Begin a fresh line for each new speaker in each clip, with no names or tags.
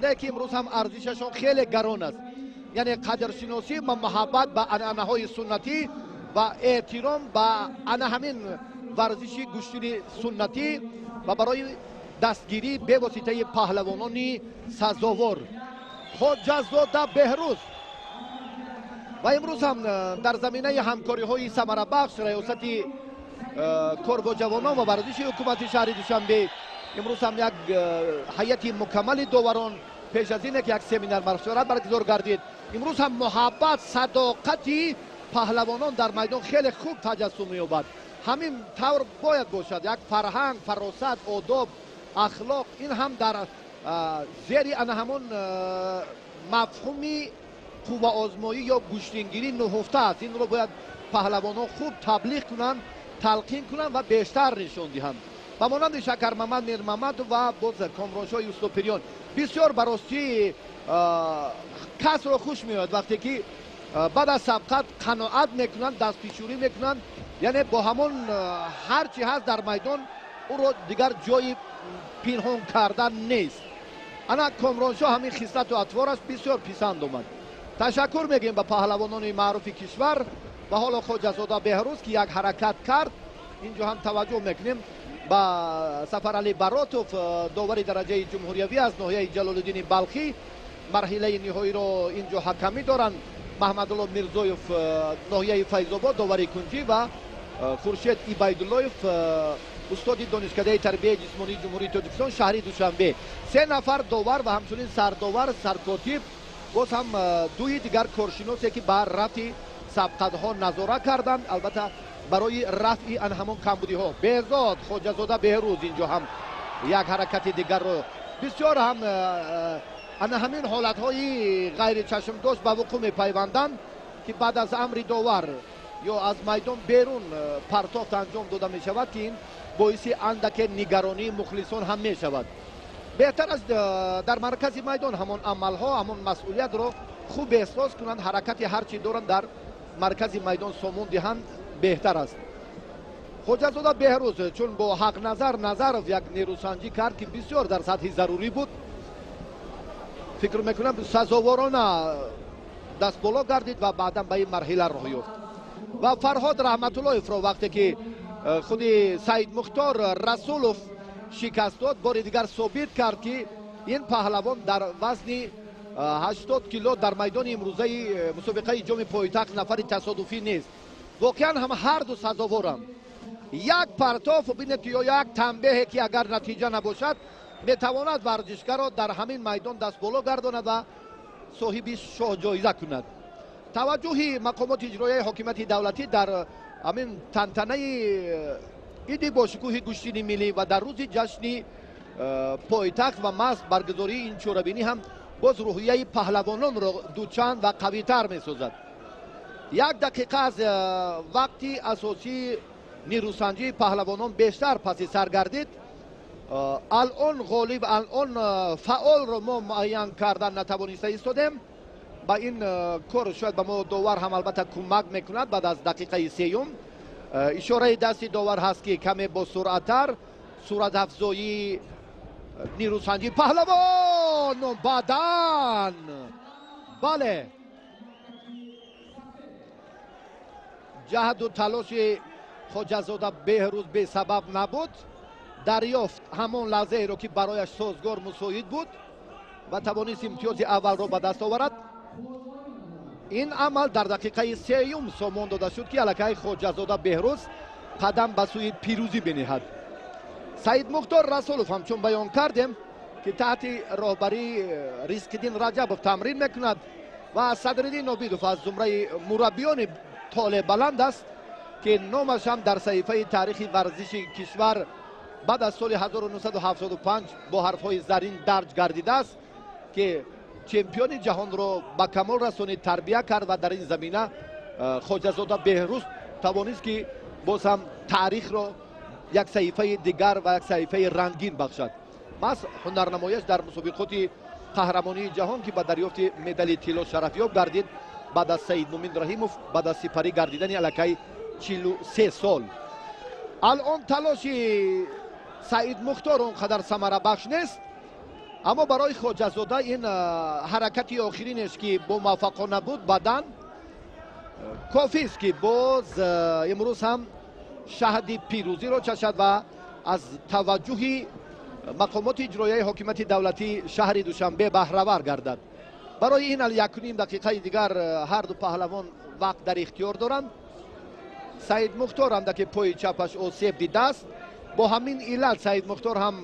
Ки имрӯз ҳам арзишашон хеле гарон аст, яъне қадршиносӣ ва муҳаббат ба анъанаҳои суннатӣ ва эҳтиром ба ана ҳамин варзиши гӯштини суннатӣ ва барои дастгирии бевоситаи паҳлавонони сазовор. Хоҷазода Беҳрӯз. Ва имрӯз ҳам дар заминаи ҳамкориҳои самарабахш раёсати кор бо ҷавонон ва варзиши ҳукумати шаҳри Душанбе имрӯз ҳам як ҳайати мукаммали доварон пеш аз ине ки як семинар машварат баргузор гардид. Имрӯз ҳам муҳаббат, садоқати паҳлавонон дар майдон хеле хуб таҷассум меёбад. Ҳамин тавр бояд бошад. Як фарҳанг, фаросат, одоб, ахлоқ, ин ҳам дар зери ана ҳамон мафҳуми қувваозмоӣ ё гӯштингирӣ нуҳуфта аст. Инро бояд паҳлавонон хуб таблиғ кунанд, талқин кунанд ва бештар нишон диҳанд, ба монанди Шакармамад Мирмамадов ва боз Комроншоҳ Юсупириён. Бисёр баростӣ касро хуш меояд, вақте ки баъд аз сабқат қаноат мекунанд, дастпишурӣ мекунанд, яъне бо ҳамон ҳар чи ҳаст дар майдон, ӯро дигар ҷои пинҳон кардан нест. Ана Комроншоҳ ҳамин хислату атвораш бисёр писанд омад. Ташаккур мегӯем ба паҳлавонони маъруфи кишвар. Ва ҳоло Хоҷазода Беҳрӯз, ки як ҳаракат кард. Инҷо ҳам таваҷҷӯҳ мекунем ба Сафаралӣ Баротов, довари дараҷаи ҷумҳуриявӣ аз ноҳияи Ҷалолиддини Балхӣ. Марҳилаи ниҳоиро инҷо ҳакамӣ доранд Маҳмадулло Мирзоев, ноҳияи Файзобод, довари кунҷӣ, ва Хуршед Ибайдуллоев, устоди Донишкадаи тарбияи ҷисмонии Ҷумҳурии Тоҷикистон, шаҳри Душанбе. Се нафар довар ва ҳамчунин сардовар, саркотиб, боз ҳам дуи дигар коршиносе, ки ба рафти сабқатҳо назора карданд, албатта барои рафъи ан ҳамон камбудиҳо. Беҳзод Хоҷазода Беҳрӯз инҷо ҳам як ҳаракати дигарро. Бисёр ҳам ана ҳамин ҳолатҳои ғайричашмдошт ба вуқӯъ мепайванданд, ки баъд аз амри довар ё аз майдон берун партофт анҷом дода мешавад, ки ин боиси андаке нигаронии мухлисон ҳам мешавад. Беҳтар аст дар маркази майдон ҳамон амалҳо, ҳамон масъулиятро хуб эҳсос кунанд, ҳаракати ҳар чӣ доранд, дар маркази майдон сомон диҳанд, беҳтар аст. Хоҷазода Беҳрӯз чун бо Ҳақназар Назаров як нерӯсанҷӣ кард, ки бисёр дар сатҳи зарурӣ буд, фикр мекунам, сазоворона дастболо гардид ва баъдан ба ин марҳила роҳ ёфт. Ва Фарҳод Раҳматуллоевро вақте ки худи Саидмухтор Расулов шикаст дод, бори дигар собит кард, ки ин паҳлавон дар вазни 80 кило дар майдони имрӯзаи мусобиқаи ҷоми пойтахт нафари тасодуфӣ нест. Воқеан ҳам ҳарду сазоворанд. Як партоф, бинед, ки ё як танбеҳе, ки агар натиҷа набошад, метавонад варзишгарро дар ҳамин майдон дастболо гардонад ва соҳиби шоҳҷоиза кунад. Таваҷҷӯҳи мақомоти иҷроияи ҳокимияти давлатӣ дар ҳамин тантанаи иди бошукӯҳи гӯштини миллӣ ва дар рӯзи ҷашни пойтахт ва маҳз баргузории ин чорабинӣ ҳам боз рӯҳияи паҳлавононро дучанд ва қавитар месозад. Як дақиқа аз вақти асосии нерӯсанҷии паҳлавонон бештар паси сар гардид. Алон ғолиб, алон фаъолро мо муайян кардан натавониста истодем. Ба ин кор шояд ба мо довар ҳам албатта кӯмак мекунад. Баъд аз дақиқаи сеюм ишораи дасти довар ҳаст, ки каме бо суръаттар суратафзоии нерӯсанҷии паҳлавон баъдан. Бале, ҷаҳду талоши Хоҷазода Беҳрӯз бесабаб набуд. Дарёфт ҳамон лаҳзаеро, ки барояш созгор, мусоид буд, ва тавонист имтиёзи аввалро ба даст оварад. Ин амал дар дақиқаи сеюм сомон дода шуд, ки аллакай Хоҷазода Беҳрӯз қадам ба сӯи пирӯзӣ бинеҳад. Саидмухтор Расулов ҳам, чун баён кардем, ки таҳти роҳбарии Ризқиддин Раҷабов тамрин мекунад ва Садриддин Обидов аз зумраи мураббиёни толебаланд аст, ки номаш ҳам дар саҳифаи таърихи варзиши кишвар баъд аз соли 1975 бо ҳарфҳои зарин дарҷ гардидааст, ки чемпиони ҷаҳонро ба камол расонид, тарбия кард. Ва дар ин замина Хоҷазода Беҳрӯз тавонист, ки боз ҳам таърихро як саҳифаи дигар ва як саҳифаи рангин бахшад. Маҳз ҳунарнамояш дар мусобиқоти қаҳрамонии ҷаҳон, ки ба дарёфти медали тилло шарафёб гардид баъд аз Саидмумин Раҳимов, баъд аз сипарӣ гардидани аллакай 43 сол. Алон талоши Саидмухтор он қадар самарабахш нест. Аммо барои Хоҷазода ин ҳаракати охиринеш, ки бомуваффақона буд, бадан кофист, ки боз имрӯз ҳам шаҳди пирӯзиро чашад ва аз таваҷҷӯҳи мақомоти иҷроияи ҳокимияти давлатии шаҳри Душанбе баҳравар гардад. Барои ин 1.5 дақиқаи дигар ҳар ду паҳлавон вақт дар ихтиёр доранд. Саидмухтор андаке пои чапаш осеб дидааст. Бо ҳамин иллат Саидмухтор ҳам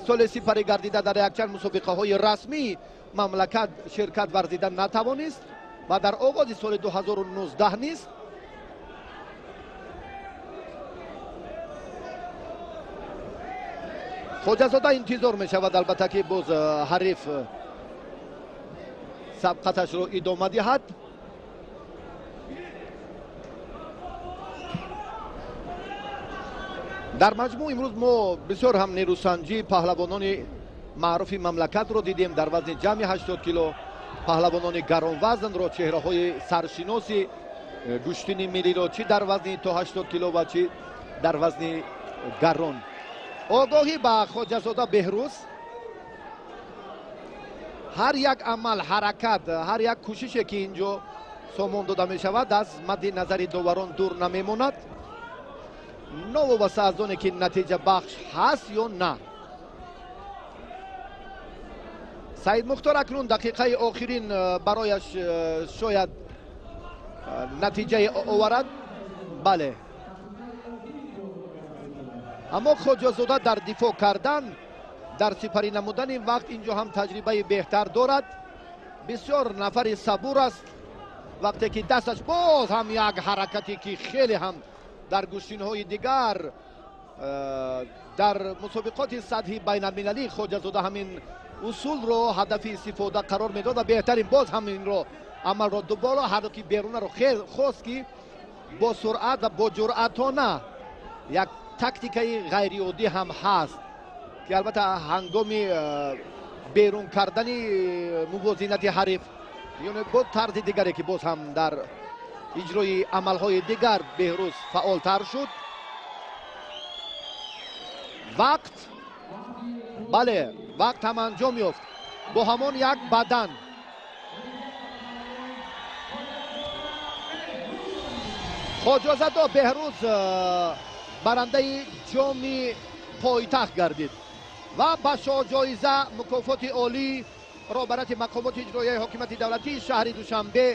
соли сипарӣ гардида дар якчанд мусобиқаҳои расмии мамлакат ширкат варзида натавонист ва дар оғози соли 2019 низ Хоҷазода интизор мешавад, албатта, ки боз ҳариф сабқаташро идома диҳад. Дар маҷмӯъ имрӯз мо бисёр ҳам нерӯсанҷии паҳлавонони маъруфи мамлакатро дидем дар вазни ҷамъи 80 кило, паҳлавонони гаронвазнро, чеҳраҳои саршиноси гӯштини миллиро, чӣ дар вазни то 80 кило ва чӣ дар вазни гарон. Огоҳӣ ба Хоҷазода Беҳрӯз, ҳар як амал, ҳаракат, ҳар як кӯшише, ки инҷо сомон дода мешавад, аз мадди назари доварон дур намемонад, новобаста аз оне ки натиҷабахш ҳаст ё на. Саидмухтор акнун дақиқаи охирин барояш шояд натиҷае оварад. Бале, аммо Хоҷазода дар дифоъ кардан, дар сипарӣ намудани вақт инҷо ҳам таҷрибаи беҳтар дорад. Бисёр нафари сабур аст. Вақте ки дасташ боз ҳам як ҳаракате, ки хеле ҳам дар гӯштинҳои дигар дар мусобиқоти сатҳи байналмилалӣ Хоҷазода ҳамин усулро ҳадафи истифода қарор медод ва беҳтарин боз ҳаминро амалро дубора ҳарду ки берунаро хост, ки бо суръат ва бо ҷуръатона як тактикаи ғайриоддӣ ҳам ҳаст, ки албатта ҳангоми берун кардани мувозинати ҳариф, ёне бо тарзи дигаре, ки боз ҳам дар иҷрои амалҳои дигар Беҳрӯз фаъолтар шуд. Вақт, бале, вақт ҳам анҷом ёфт бо ҳамон як бадан. Хоҷазода Беҳрӯз барандаи ҷоми пойтахт гардид ва ба шоҳҷоиза мукофоти олии роҳбарияти мақомоти иҷроияи ҳокимияти давлатии шаҳри Душанбе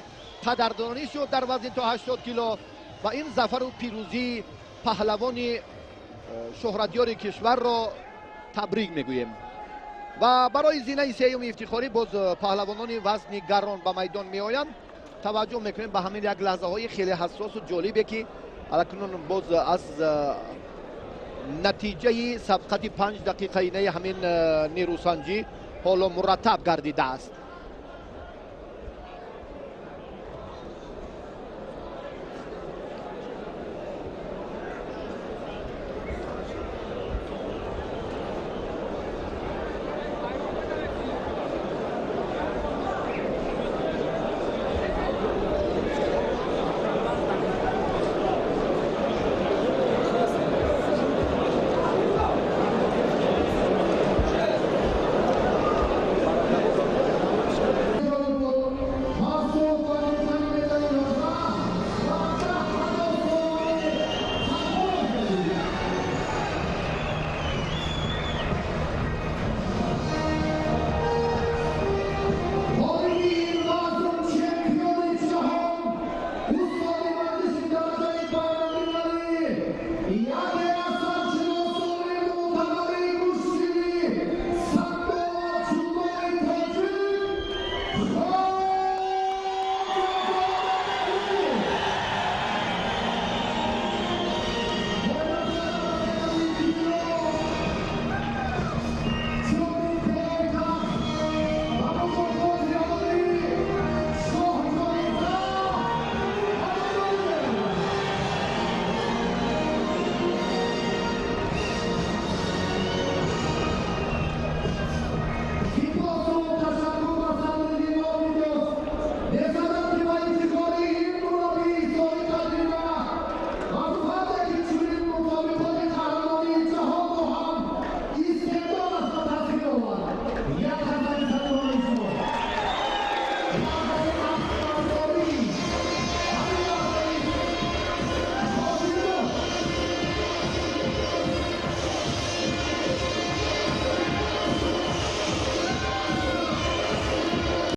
қадрдонӣ шуд дар вазни то 80 кило ва ин зафару пирӯзии паҳлавони шӯҳратёри кишварро табрик мегӯем. Ва барои зинаи сеюми ифтихорӣ боз паҳлавонони вазни гарон ба майдон меоянд. Таваҷҷӯҳ мекунем ба ҳамин як лаҳзаҳои хеле ҳассосу ҷолибе, ки алакнун боз аз натиҷаи сабқати 5 дақиқаинаи ҳамин нерӯсанҷӣ ҳоло мураттаб гардидааст.